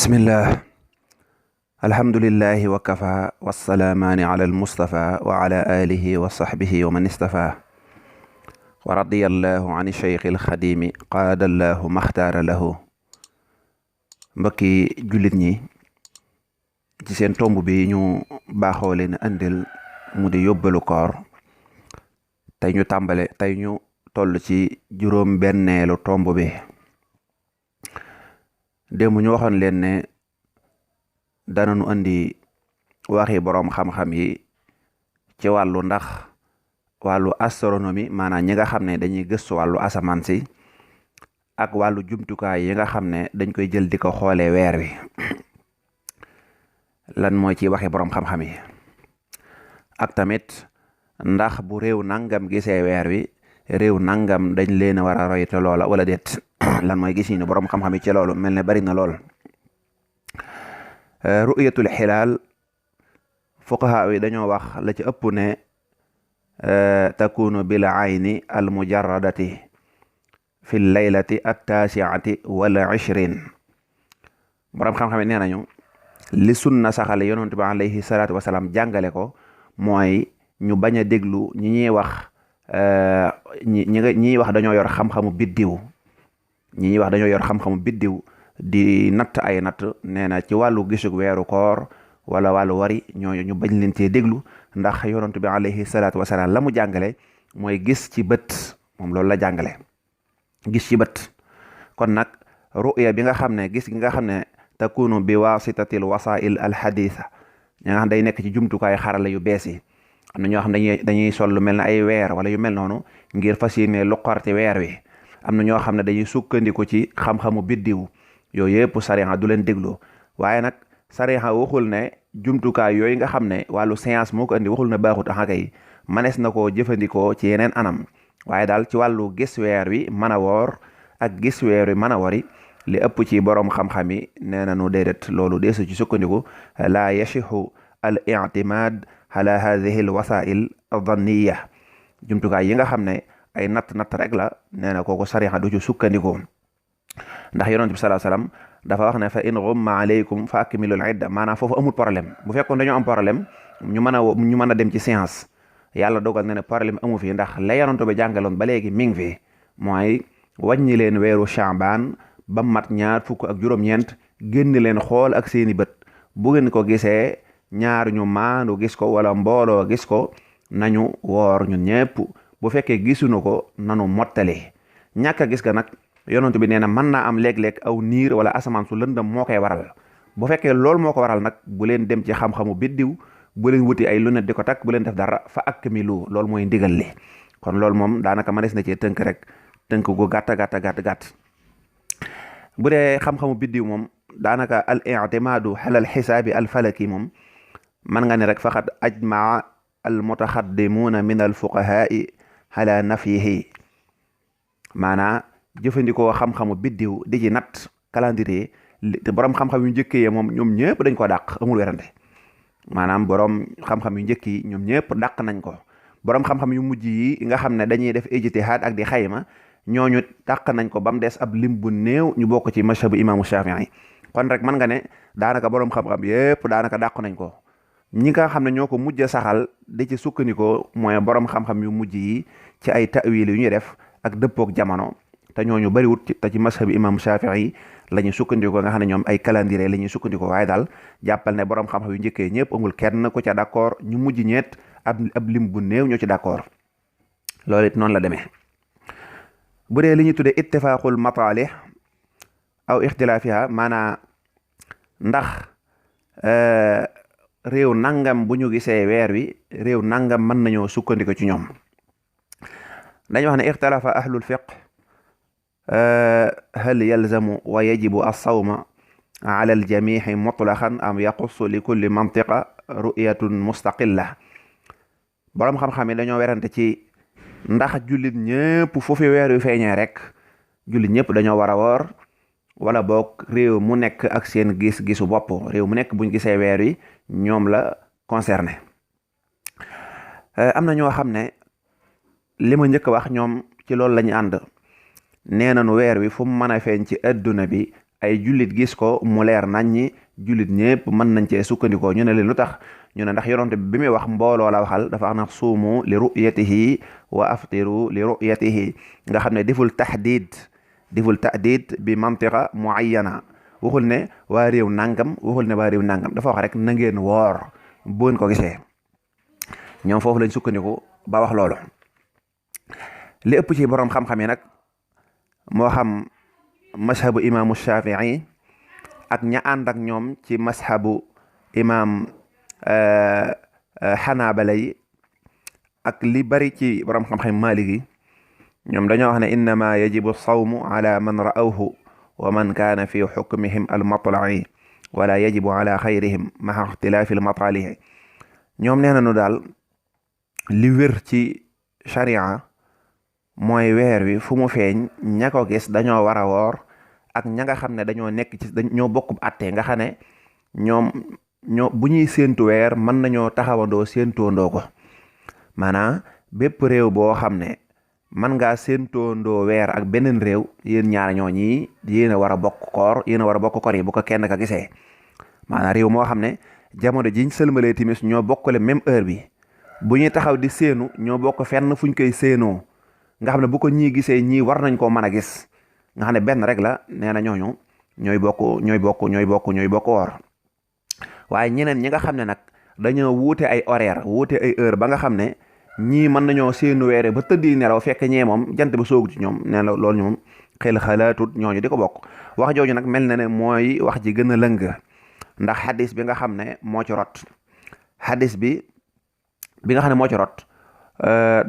bismillah alhamdulillahi wa kafa wassalaamaani ala almustafa wa ala alihi wa sahbihi wa man istafa wa radiyallahu an cheikh alxadimi qaadallahu maxtaara lahu. mbokki jullit ñi, ci seen tomb bi ñu baaxoo leen andil mu di yóbbalu koor, tey ñu toll ci juróom benneelu tomb bi. démb ñu waxoon leen ne danañu andi waxi boroom xam-xam yi ci wàllu astronomie, maanaam ñi nga xam ne dañuy gëstu wàllu asamaan si ak wàllu jumtukaay yi nga xam ne dañ koy jël di ko xoolee weer wi. lan mooy ci waxi boroom xam-xam yi ak tamit ndax bu réew nangam gisee weer wi réew nangam dañ leen a war a roy te loola wala déet. lan mooy gis ni boroom xam-xam yi ci loolu mel ne bari na lool. ru'yatul xilaal fuqaha yi dañoo wax la ci ëpp ne takunu bil ayni al mujarradati fi laylati at-taasi'ati wal 20. boroom xam-xam yi nee nañu li sunna saxale yonent bi alayhi salaatu wasalaam jàngale ko mooy ñu bañ a déglu ñi ñuy wax dañoo yor xam-xamu biddiw. ñi wax dañoo yor xam-xamu biddiw di natt ay natt, nee na ci wàllu gisug weeru koor wala wàllu wari ñooñu ñu bañ leen cee déglu, ndax yonent bi alayhi salaatu wasalaam la mu jàngale mooy gis ci bët. moom loolu la jàngale, gis ci bët. kon nag ru'ya bi nga xam ne gis gi nga xam ne takunu bi wasitatil wasail al haditha, ñi nga xam day nekk ci jumtukaay xarala yu bees yi. am na ñoo xam dañuy sol lu mel ne ay weer wala yu mel noonu ngir fas yéene luqarti weer wi. am na ñoo xam ne dañuy sukkandiku ci xam-xamu biddiw. yooyu yëpp sariya du leen déglu. waaye nag sariya waxul ne jumtukaay yooyu nga xam ne wàllu science moo ko andi, waxul ne baaxut. kay manees na koo jëfandikoo ci yeneen anam, waaye daal ci wàllu gis weer wi mën a woor ak gis weer wi mën a wari, li ëpp ci boroom xam-xam yi nee na nu déedéet, loolu deesu ci sukkandiku. la yashihu al i'timad ala hadhihi al wasail adhanniya. jumtukaay yi nga xam ne ay natt rek la, nee na kooku sariya du ci sukkandiku. ndax yonent bi sallallahu alayhi wasallam dafa wax ne fa in ghumma alaykum fa akmilul idda, maanaam foofu amul problème. bu fekkoon dañoo am problème ñu mën a dem ci science, yàlla dogal na ne problème amu fi, ndax la yonent bi jàngaloon ba léegi mi ngi fi. mooy wàññi leen weeru Sha'ban ba mat 26 génn leen xool ak seeni bët. bu ngeen ko gisee ñaar ñu maandu gis ko wala mbooloo gis ko, nañu woor ñun ñëpp. bu fekkee gisuñu ko nanu mottali. ñàkk a gis ka nag yonent bi nee na mën naa am léeg-léeg aw niir wala asamaan su lëndëm moo koy waral. bu fekkee loolu moo ko waral nag bu leen dem ci xam-xamu biddiw, bu leen wuti ay lunettes di ko takk, bu leen def dara. fa akmilu loolu mooy ndigal li. kon loolu moom daanaka mënees na cee tënk rek, tënk gu gàtt. bu dee xam-xamu biddiw moom daanaka al i'timaadu ala al xisaabi al falaki moom mën nga ne rek faqad ajmaa al mutaxaddimuuna min al fuqahaai ala nafyihi. maanaa jëfandikoo xam-xamu biddiw di ci natt calendrier, te borom xam-xam yu njëkk yi moom ñoom ñëpp dañ ko dàq, amul werante. maanaam borom xam-xam yu njëkk yi ñoom ñëpp dàq nañ ko. borom xam-xam yu mujj yi nga xam ne dañuy def ijtihaad ak di xayma, ñooñu dàq nañ ko ba mu des ab lim bu néew ñu bokk ci mazhabu imaamu Shaafi'i. kon rek mën nga ne daanaka borom xam-xam yëpp daanaka dàq nañ ko. ñi nga xam ne ñoo ko mujj a saxal di ci sukkandikoo mooy borom xam-xam yu mujj yi ci ay ta'wil yu ñuy def ak dëppook jamono, te ñooñu bariwut te ci mazhabu imaamu Shaafi'i la ñuy sukkandikoo, nga xam ne ñoom ay calendrier la ñuy sukkandikoo. waaye daal jàppal ne borom xam-xam yu njëkkee ñëpp amul kenn ku ca d'accord. ñu mujj ñeet ab lim bu néew ñoo ci d'accord. loolu it noonu la demee. bu dee li ñu tuddee ittifaaqul mataalih aw ixtilaafiha, maanaa ndax réew nangam bu ñu gisee weer wi réew nangam mën nañoo sukkandiku ci ñoom. dañu wax ne ixtalafa ahlul fiqh hal yalzamu wa yajibu as-sawma ala al-jami'i mutlaqan am yaqussu li kulli mantiqa ru'yatun mustaqilla. boroom xam-xam yi dañoo werante ci ndax jullit ñëpp foofu weer wi feeñee rek jullit ñëpp dañoo war a woor, wala boog réew mu nekk ak seen gis-gisu bopp. réew mu nekk buñ gisee weer wi ñoom la concerné. am na ñoo xam ne li ma njëkk wax ñoom ci loolu la ñu ànd. nee nañu weer wi fu mu mën a feeñ ci adduna bi ay jullit gis ko mu leer naññi jullit ñépp mën nañ cee sukkandikoo ñu ne leen lu tax ñu ne ndax yonent bi muy wax mbooloo la waxal dafa wax na suumu li ru'yatihi wa aftiru li ru'yatihi nga xam ne deful tahdid bi mantiqa muayyana waxul ne waa réew nangam waxul ne waa réew nangam dafa wax rek na ngeen woor bu ngeen ko gisee ñoom foofu lañ sukkandiku ba wax loolu. li ëpp ci borom xam-xam yi nag moo xam mashabu imaamu Shafii ak ña ànd ak ñoom ci mashabu imaam xanaabala yi ak li bari ci borom xam-xam Maalik yi ñoom dañoo wax ne innama yajibu sawmu ala man ra'awhu wa man kaana fi xukmihim almatla'i wala yajibu ala xayrihim ma'a ixtilaafi almatalihi ñoom nee nañu daal li wér ci sharia mooy weer wi fu mu feeñ ña ko gis dañoo war a woor ak ña nga xam ne dañoo nekk ci ñoo bokkub àtte nga xam ne ñoo bu ñuy séentu weer mën nañoo taxawandoo séentoondoo ko maanaam bépp réew boo xam ne mën ngaa séentoondoo weer ak beneen réew yéen ñaar ñoo ñii yéen a war a bokk koor yéen a war a bokk koor yi bu ko kenn ka gisee maanaam réew moo xam ne jamono jiñ sëlmalee timis ñoo bokkale même heure bi bu ñuy taxaw di séenu ñoo bokk fenn fuñ koy séenoo nga xam ne bu ko ñii gisee ñii war nañ koo mën a gis nga xam ne benn rek la nee na ñooñu ñooy bokk woor waaye ñeneen ñi nga xam ne nag dañoo wuute ay horaire wuute ay heure ba nga xam ne ñii mën nañoo seenu weere ba tëddi nelaw fekk ñee moom jant ba soogu ci ñoom nee na loolu ñoom xel xalaatut ñooñu di ko bokk wax jooju nag mel na ne mooy wax ji gën a lëng ndax xadis bi nga xam ne moo ci rot xadis bi nga xam ne moo ci rot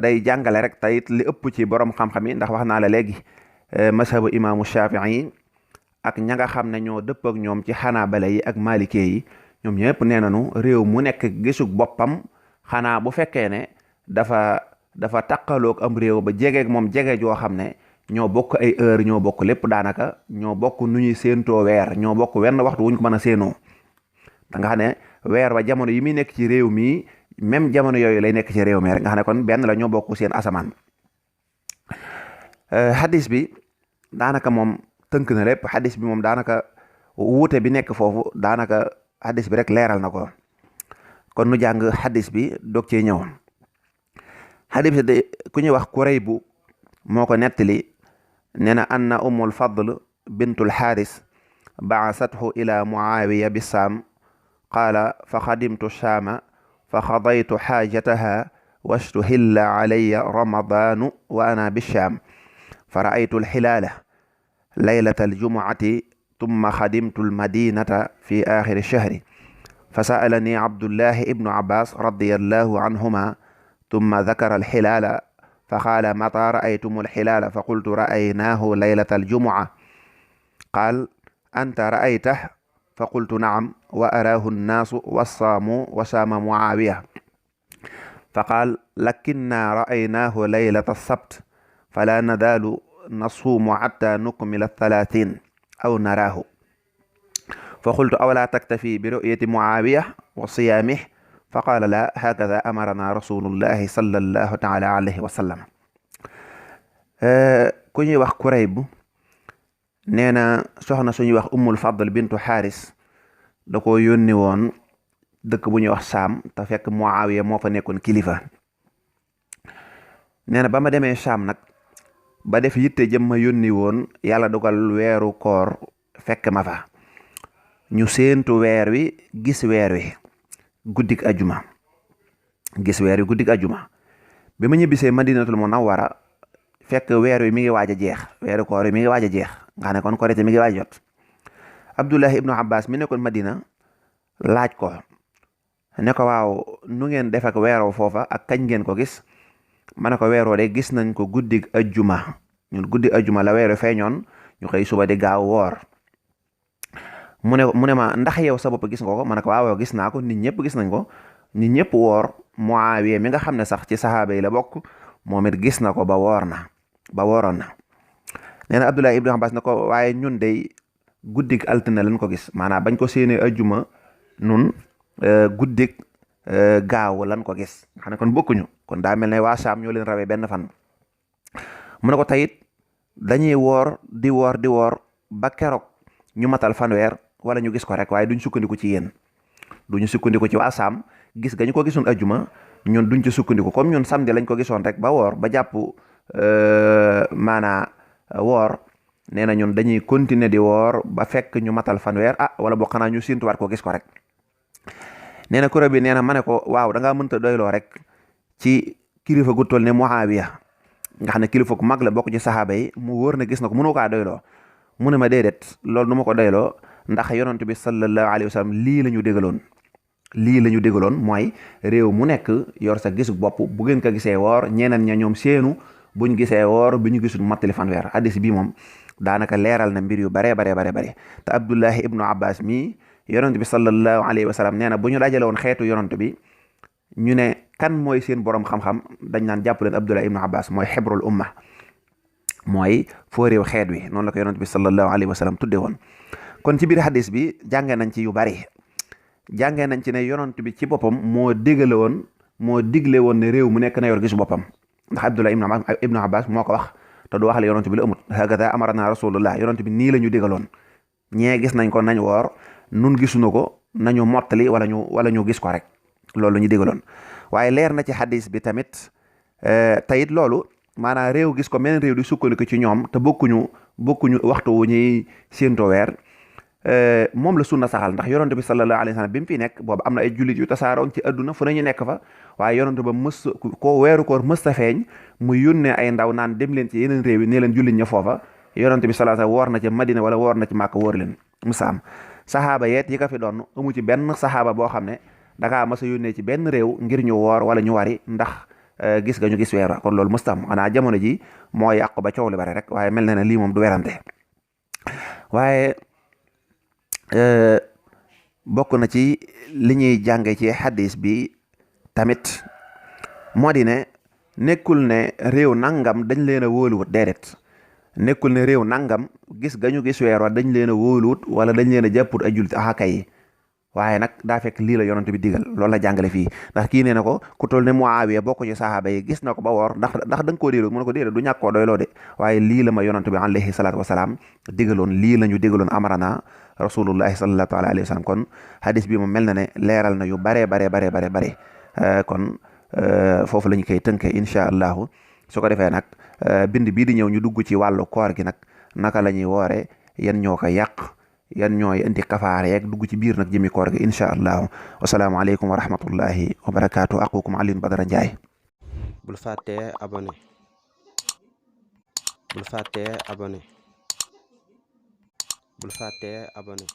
day jàngale rek tayit li ëpp ci borom xam-xam yi ndax wax naa la léegi mashabu imaamu Shafii ak ña nga xam ne ñoo dëpp ak ñoom ci xanaabala yi ak malike yi ñoom ñëpp nee nañu réew mu nekk gisug boppam xanaa bu fekkee ne dafa taqaloog am réew ba jegeeg moom jege joo xam ne ñoo bokk ay heure ñoo bokk lépp daanaka ñoo bokk nu ñuy séentoo weer ñoo bokk wenn waxtu wuñ ko mën a séenoo da nga xam ne weer wa jamono yi muy nekk ci réew mi même jamono yooyu lay nekk ci réew mi rek nga xam ne kon benn la ñoo bokk seen asamaan hadis bi daanaka moom tënk na lépp hadis bi moom daanaka wuute bi nekk foofu daanaka hadis bi rek leeral na ko kon nu jàng hadis bi doog cee ñëw hadis bi de ku ñuy wax Kuraybu moo ko nettali nee na anna ummul fadl bintul xaaris baasathu ila muawiya bisaam qaala fa xadimtu shaama fa xadaytu xaajataha wastuhilla calaya ramadaanu wa ana bishaam fa raaytu alxilaala laylata aljumucati tumma xadimtu almadinata fi aaxiri shahri fa sa'alani abdullahi ibnu abbas radiyallahu anhuma tumma dakara alxilaala fa qaala mata raaytum alxilaala fa qultu raaynaahu laylata aljumuca qaal anta raaytah fa qultu nacam wa araahu nnaasu wassaamu wa saama mucaawiya fa qaal lakinnaa raaynaahu laylata alsabt falaa nadaalu nasuumu xatta nukmila altalaatiin aw naraahu fa qultu awlaa taktafi bi ru'yati mucaawiya wa siyaamih fa qaala laa haakada amaranaa rasulullahi sallallahu taala alayhi wa sallam ku ñuy wax Kurayb nee na soxna suñuy wax ummul fadl bintu xaaris da ko yónni woon dëkk bu ñuy wax saam te fekk Muawiya moo fa nekkoon kilifa nee na ba ma demee saam nag ba def yitte jëm ma yónni woon yàlla dogal weeru koor fekk ma fa ñu séentu weer wi gis weer wi guddik ajuma bi ma ñibbisee madinatul munawwara fekk weer wi mi ngi waaj a jeex weeru koor wi mi ngi waaj a jeex nga xam ne kon korite mi ngi waaj jot abdullahi ibnu abbas mi nekkoon madina laaj ko ne ko waaw nu ngeen def ak weeroo foofa ak kañ ngeen ko gis ma ne ko weeroo de gis nañ ko guddig ajjuma ñun guddi ajjuma la weeru feeñoon ñu xëy suba di gaaw woor mu ne ma ndax yow sa bopp gis nga ko ma ne ko waaw gis naa ko nit ñëpp gis nañ ko nit ñëpp woor Muawiya mi nga xam ne sax ci saxaaba yi la bokk moom it gis na ko ba wooroon na nee na Abdullah ibnu Abbas ne ko waaye ñun de guddig altine lañ ko gis maanaam bañ ko séenee ajjuma nun guddig gaaw lañ ko gis xam ne kon bokkuñu kon daa mel ne waa Saam ñoo leen rawee benn fan mu ne ko tayit dañuy woor di woor ba keroog ñu matal fanweer wala ñu gis ko rek waaye duñ sukkandiku ci yéen duñu sukkandiku ci waa Saam gis ga ñu ko gisoon ajjuma ñun duñ ci sukkandiku comme ñun samedi lañ ko gisoon rek ba woor ba jàpp maanaa woor nee na ñun dañuy continuer di woor ba fekk ñu matal fanweer wala boo xanaa ñu séentuwaat ko gis ko rek nee na kuréel bi nee na ma ne ko waaw da ngaa mënta doyloo rek ci kilifa gu toll ne Muawiya nga xam ne kilifa gu mag la bokk ci saxaaba yi mu wóor na gis na ko mënoo kaa doyloo mu ne ma déedéet loolu nu ma ko doyloo ndax yonent bi sallallahu alayhi wa sallam lii la ñu dégaloon mooy réew mu nekk yor sa gisu bopp bu ngeen ko gisee woor ñeneen ña ñoom seenu buñ gisee woor bu ñu gisul mattali fanweer hadis bi moom daanaka leeral na mbir yu bare te Abdullahi ibnu Abbas mi yonent bi sallallahu alayhi wa sallam nee na bu ñu dajale woon xeetu yonent bi ñu ne kan mooy seen borom xam-xam dañ naan jàpp leen Abdullahi ibnu Abbas mooy xibrul umma mooy foo réew xeet wi noonu la ko yonent bi sallallahu alayhi wa sallam tudde woon kon ci biir hadis bi jàngee nañ ci yu bari jàngee nañ ci ne yonent bi ci boppam moo digle woon ne réew mu nekk na yor gisu boppam ndax Abdullah ibnu Abbas moo ko wax te du waxale yonent bi la amut hakada amarana rasulullah yonent bi nii la ñu digaloon ñee gis nañ ko nañ woor nun gisuñu ko nañu mottali wala ñu gis ko rek loolu la ñu digaloon waaye leer na ci hadis bi tamit tayit loolu maanaam réew gis ko meneen réew di sukkandiku ci ñoom te bokkuñu waxtu wu ñuy séentoo weer moom la sunna saxal ndax yonent bi sallallahu alayhi wa sallam bi mu fi nekk boobu am na ay jullit yu tasaaroon ci adduna fu nañu nekk fa waaye yonent ba weeru koor mës ta feeñ mu yónnee ay ndaw naan dem leen ci yeneen réew yi nee leen jullit ña foofa yonent bi sallallahu alayhi wa sallam woor na ci Madina wala woor na ci Màkka wóor leen musaam saxaaba yeet yi ka fi doon amu ci benn saxaaba boo xam ne dangaa mas a yónnee ci benn réew ngir ñu woor wala ñu wari ndax gis nga ñu gis weer kon loolu mustam xanaa jamono ji moo yàqu ba coow li bari rek waaye mel na ne lii moom du werante waaye bokk na ci li ñuy jànge ci hadis bi tamit moo di ne nekkul ne réew nangam dañ leen a wóoluwut déedéet nekkul ne réew nangam gis ga ñu gis weer wa dañ leen a wóoluwut wala dañ leen a jàpput ay jullit kay waaye nag daa fekk lii la yonent bi digal loolu la jàngale fii ndax kii nee na ko ku toll ne Muawiya bokk ci saxaaba yi gis na ko ba woor ndax da nga koo déedéet mu ne ko déedéet du ñàkk koo doyloo de waaye lii la ma yonent bi alayhi salaatu wasalaam digaloon lii la ñu digaloon amarana rasulullahi sallallahu taala alayhi wa sallam kon hadis bi moom mel na ne leeral na yu bare kon foofu la ñu koy tënkee incha allahu su ko defee nag bind bii di ñëw ñu dugg ci wàllu koor gi nag naka la ñuy woore yan ñoo ko yàq yan ñooy indi kafaare yeeg dugg ci biir nag jëmi koor gi incha allahu wasalaamu aleykum wa rahmatullahi wa barakaatu aqukum Alioune Badara Ndiaye bul fàttee abonné